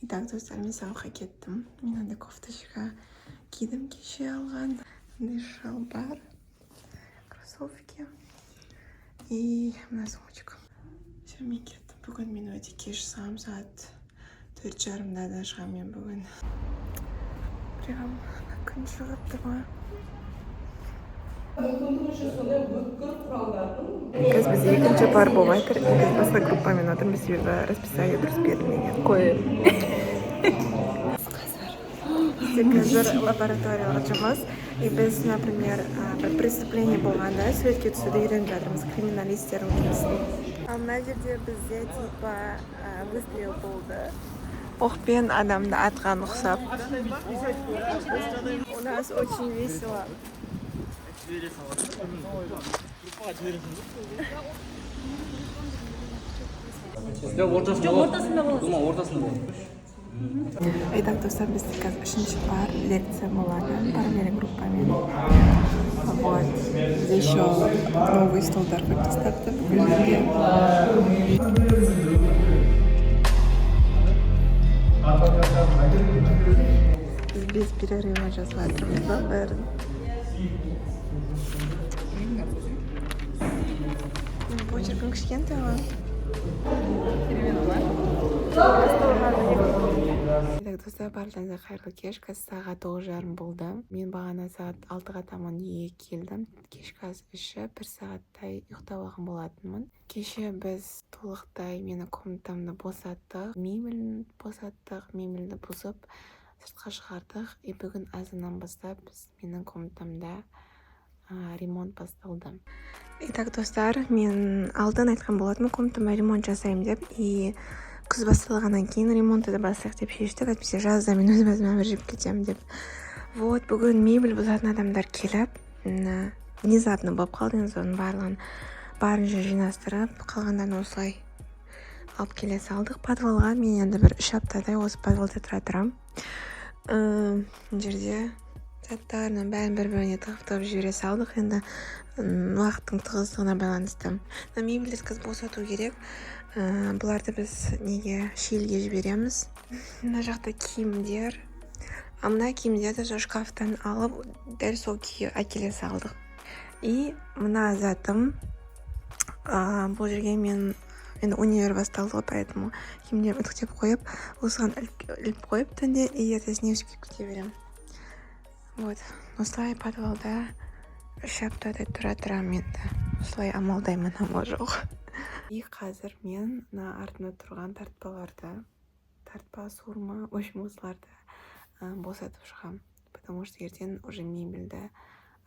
Итак, достар, мен сабаққа кеттім. Мен андай кофточка кидім кеше алған. Андай шалбар, кроссовки и мына сумочка. Все, мен кеттім. Бүгін мен өте кеш шығамын, сағат 4:30-да да шығамын мен бүгін. Прям күн шығып тұр ғой. Мүмкіндігінше сондай өткір құралдардың Қазір бізде екінші пар болып жатыр. Біз басқа группамен отырмыз, себебі расписание дұрыс берілмеген. Қой. Бізде қазір лабораториялық жұмыс. И біз, например, бір преступление болғанда суретке түсуді үйреніп жатырмыз, криминалистердің жұмысын. Ал мына жерде бізде типа выстрел болды. Оқпен адамды атқан ұқсап. У нас очень весело. Жоқ, ортасында. Жоқ, ортасында болады. Думан, ортасында болады. Итак, достар, бізде қазір үшінші пар лекция болады параллельный группамен. Вот. Бізде еще новый столдар қойып тастапты бүкіл жерге. Біз без перерыва жазып жатырмыз ба бәрін. Менің почеркім кішкентай ғой. Итак, достар, барлықтарыңызға қайырлы кеш. Қазір сағат 9:30 болды. Мен бағана сағат 6-ға таман үйге келдім. Кешкі ас ішіп, бір сағаттай ұйықтап алған болатынмын. Кеше біз толықтай мені комнатамды босаттық, мебелін босаттық, мебельді бұзып, сыртқа шығардық. И бүгін азаннан бастап біз менің комнатамда ремонт басталды. Итак, достар, мен алдын айтқан болатынмын, комнатама ремонт жасаймын деп. И күз басталғаннан кейін ремонтты да бастайық деп шештік. Әйтпесе жазда мен өз басым әмір жеп кетемін деп. Вот, бүгін мебель бұзатын адамдар келіп, внезапно болып қалды. Енді соның барлығын барынша жинастырып, қалғандарын осылай алып келе салдық подвалға. Мен енді бір 3 аптадай осы подвалда тұра тұрамын. Мына жерде заттарының бәрін бір-біріне тығып-тығып жібере салдық. Енді уақыттың тығыздығына байланысты. Мына мебельдерді қазір босату керек. Бұларды біз неге шиелге жібереміз. Мына жақта киімдер. А мына киімдерді сол шкафтан алып, дәл сол күйі әкеле салдық. И мына затым, бұл жерге мен енді универ басталды ғой, поэтому киімдерімді үтіктеп қойып, осыған іліп қойып түнде, и ертесіне өсіп киіп кете беремін. Вот, осылай подвалда 3 аптадай тұра тұрамын енді. Осылай амалдаймын, амал жоқ. И қазір мен мына артында тұрған тартпаларды, тартпа, суырма, в общем, осыларды босатып шығамын. Потому что ертең уже мебельді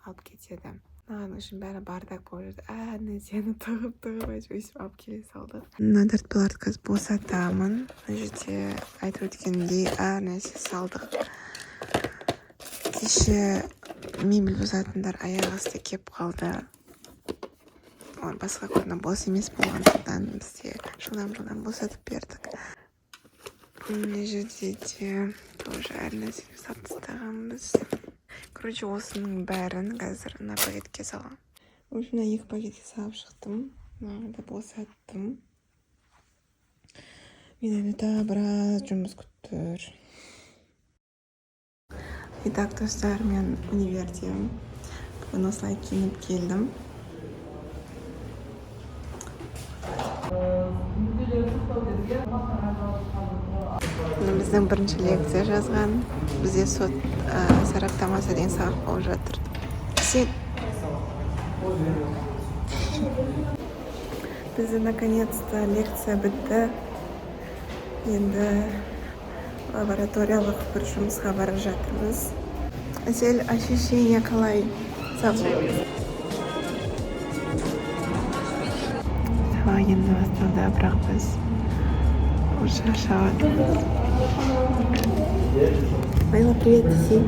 алып кетеді. Мынаның ішінің бәрі бардак болып жүрді. Әр нәрсені тығып-тығып әйтеуір өйстіп алып келе салдық. Мына тартпаларды қазір босатамын. Мына жерде айтып өткенімдей әр нәрсе салдық. Кеше мебель бұзатындар аяқ асты кеп қалды. Олар басқа күні бос емес болғандықтан бізде жылдам-жылдам босатып бердік. Мына жерде де тоже әр нәрсені салып тастағанбыз. Короче, осының бәрін қазір мына пакетке саламын. В общем, мына екі пакетке салып шықтым. Мынаны да босаттым. Мен әлі тағы біраз жұмыс күтіп тұр. Итак, достар, мен универде. Бүгін осылай киініп келдім. Мына біздің бірінші лекция жазған. Бізде сот сараптамасы деген сабақ болып жатыр. Сен Бізде наконец-то лекция бітті. Енді лабораториялық бір жұмысқа бара жатырмыз. Әсел, ощущение қалай? Сабақ енді басталды, бірақ біз уже шаршап жатырмыз. Лейла, привет, десей.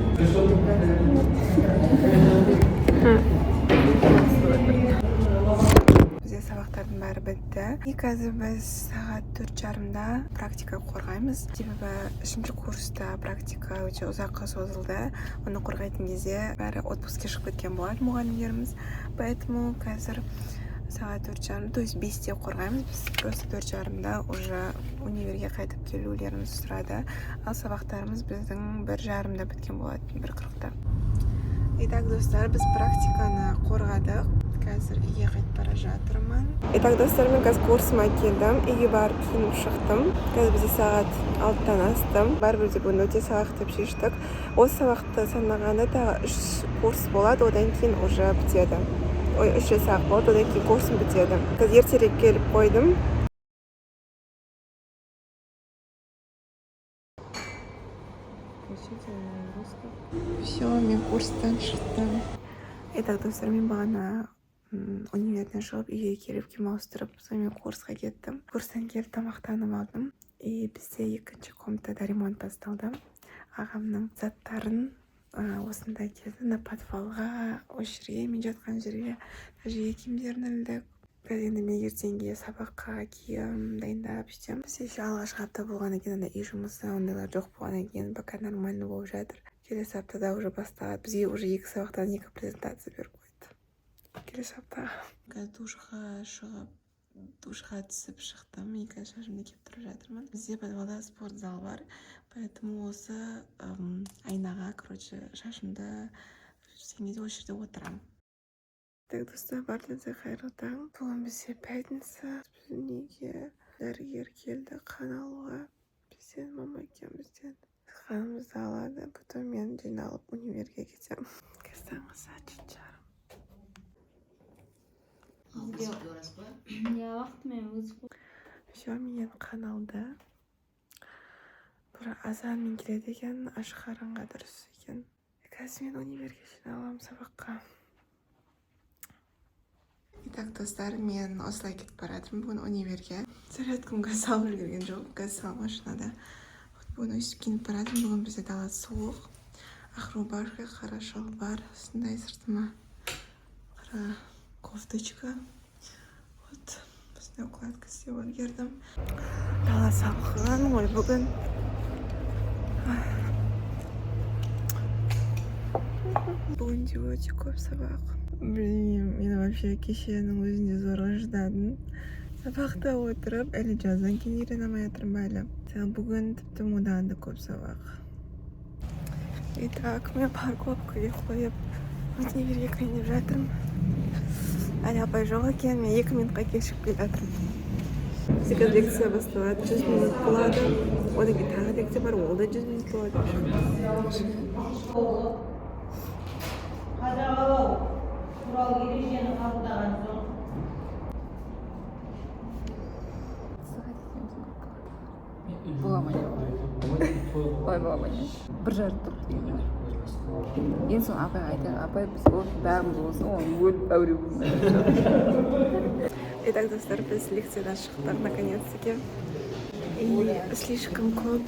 Бізде сабақтардың бәрі бітті. И қазір біз сағат 4:30-да практика қорғаймыз. Себебі үшінші курста практика өте ұзаққа созылды. Оны қорғайтын кезде бәрі отпускке шығып кеткен болады мұғалімдеріміз. Поэтому қазір Сағат 4:30, то есть 5-те қорғаймыз біз. Просто 4:30-да уже универге қайтып келулерімізді сұрады. Ал сабақтарымыз біздің 1:30-да біткен болатын, 1:40-та. Итак, достар, біз практиканы қорғадық. Қазір үйге қайтып бара жатырмын. Итак, достар, мен қазір курсыма келдім. Үйге барып киініп шықтым. Қазір бізде сағат 6-тан асты. Бәрібір де бүгін өте сабақ деп шештік. Осы сабақты санағанда тағы үш курс болады, одан кейін уже бітеді. Ой, үш рет сабақ болады, одан кейін курсым бітеді. Қазір ертерек келіп қойдым. Включите на русском. Все, мен курстан шықтым. Итак, достар, мен бағана универден шығып, үйге келіп, киім ауыстырып, сонымен курсқа кеттім. Курстан келіп, тамақтанып алдым. И бізде екінші комнатада ремонт басталды. Ағамның заттарын осында келді, на подвалға, осы жерге, мен жатқан жерге, мына жерге киімдерін ілдік. Қазір енді мен ертеңге сабаққа киім дайындап сөйтемін. Бізде еще алғашқы апта болғаннан кейін, андай үй жұмысы ондайлар жоқ болғаннан кейін, пока нормально болып жатыр. Келесі аптада уже басталады. Бізге уже екі сабақтан екі презентация беріп қойды келесі аптаға. Қазір душқа шығып, душқа түсіп шықтым и қазір шашымды кептіріп жатырмын. Бізде подвалда спорт зал бар, поэтому осы айнаға, короче, шашымды істеген кезде осы жерде отырамын. Так, достар, барлығыңызға қайырлы таң. Бүгін бізде пятница. Біздің үйге дәрігер келді қан алуға. Бізден, мама екеумізден қанымызды алады. Потом мен жиналып, универге кетемін. Қазір таңғы сағат 7:30. Иә, уақытымен өтіп. Все, менен қан алды. Бір азанмен келеді екен, аш қарынға дұрыс екен. Қазір мен универге жиналамын сабаққа. Итак, достар, мен осылай кетіп бара жатырмын бүгін универге. Зарядкамға салып үлгерген жоқпын, қазір саламын машинада. Вот, бүгін өйстіп киініп бара жатырмын. Бүгін бізде дала суық. Ақ рубашка, қара шалбар, осындай сыртыма қара кофточка. Вот, осындай укладка істеп үлгердім. Дала салқын ғой бүгін. Бүгін де өте көп сабақ. Білмеймін, мен вообще кешенің өзінде зорға шыдадым. Сабақта отырып, әлі жаздан кейін үйрене алмай жатырмын ба әлі. Бүгін тіпті одан да көп сабақ. Итак, мен парковкаға қойып, универге кірейін деп жатырмын. Әлі апай жоқ екен, мен 2 минутқа кешігіп келе жатырмын. Бізде қазір лекция басталады, 100 минут болады. Одан кейін тағы лекция бар, ол да 100 минут болады. Қадағалау туралы ережені қабылдаған соң. Сағат бола ма, не олай бола ма, не 1:30 тұрды деген. Ең соң апайға айтайық: «Апай, біз осы бәріміз осы оны өліп әуре болмай». Итак, достар, біз лекциядан шықтық наконец-таки. И слишком көп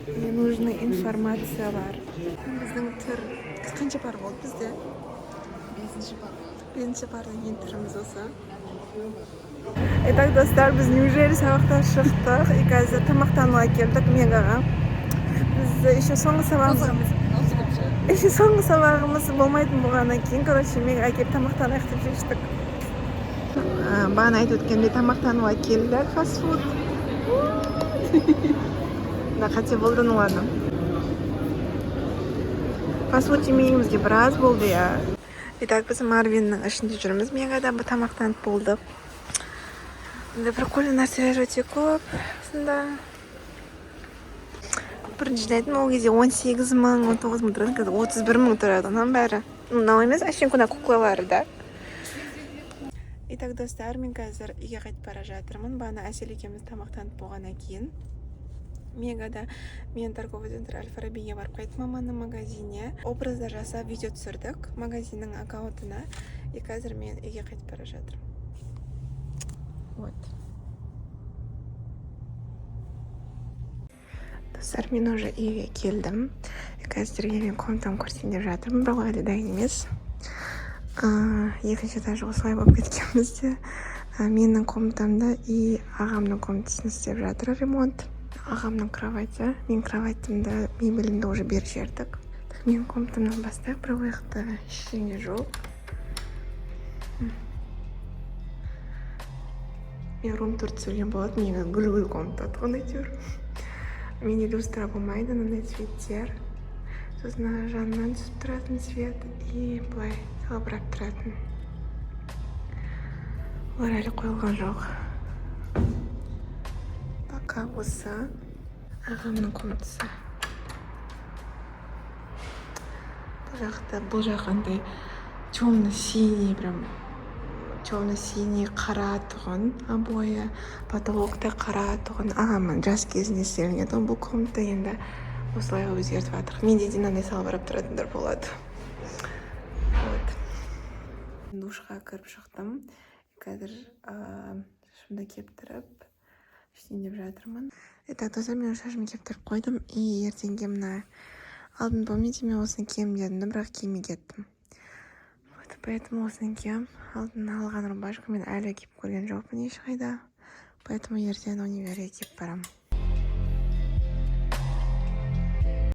ненужный информациялар. Біздің түр қанша пар болды бізде? Бесінші пар болды. Бесінші пардан кейін түріміз осы. Итак, достар, біз неужели сабақтан шықтық и қазір тамақтануға келдік Мегаға. Біз еще соңғы сабағымыз болмайтын болғаннан кейін, короче, Мегаға келіп тамақтанайық деп шештік. Бағана айтып өткендей, тамақтануға келдік, фастфуд. Да, қате болды, ну ладно. Фастфуд жемегенімізге біраз болды, иә. Итак, біз Марвиннің ішінде жүрміз Мегада, бұл тамақтанып болдық. Енді прикольный нәрселер өте көп осында. Бірінші жинайтын ол кезде 18 мың, 19 мың тұратын, қазір 31 мың тұрады ананың бәрі. Ну, мынау емес, әшейін куна куклалары да. Итак, достар, мен қазір үйге қайтып бара жатырмын. Бағана Әсел екеуміз тамақтанып болғаннан кейін Мегада мен торговый центр Әл Фарабиге барып қайттым, маманың магазиніне. Образдар жасап, видео түсірдік магазиннің аккаунтына. И қазір мен үйге қайтып бара жатырмын. Вот. Достар, мен уже үйге келдім. Қазір сіздерге мен комнатамды көрсетейін деп жатырмын, бірақ әлі дайын емес. Екінші этаж осылай болып кеткен бізде. Менің комнатамда и ағамның комнатасын істеп жатыр ремонт. Ағамның кровати, менің кроватімді, мебелімді уже беріп жібердік. Так, менің комнатамнан бастайық, бірақ ол жақта ештеңе жоқ. Мен рум-тур түсірген болатын, негізі гүл, гүл комната тұғын әйтеуір. Менде люстра болмайды, мынандай цветтер, сосын ана жанынан түсіп тұратын цвет и былай салбырап тұратын. Олар әлі қойылған жоқ пока. Осы ағамның комнатасы. Бұл жақта, бұл жақ андай темно синий, прям темно синий қара тұғын обои, потолок та қара тұғын. Ағамның жас кезінде істелінген тұғын бұл комната. Енді осылай өзгертіп жатыр. Менде де мынандай салбырап тұратындар болады. Вот, душқа кіріп шықтым. Қазір шашымды кептіріп, ештеңе деп жатырмын. Итак, достар, мен шашымды кептіріп қойдым. И ертеңге мына, алдын, помните, мен осыны киемін дедім да, бірақ кимей кеттім. Вот поэтому осыны киемін. Алдын алған рубашка мен әлі киіп көрген жоқпын ешқайда, поэтому ертең универге киіп барамын.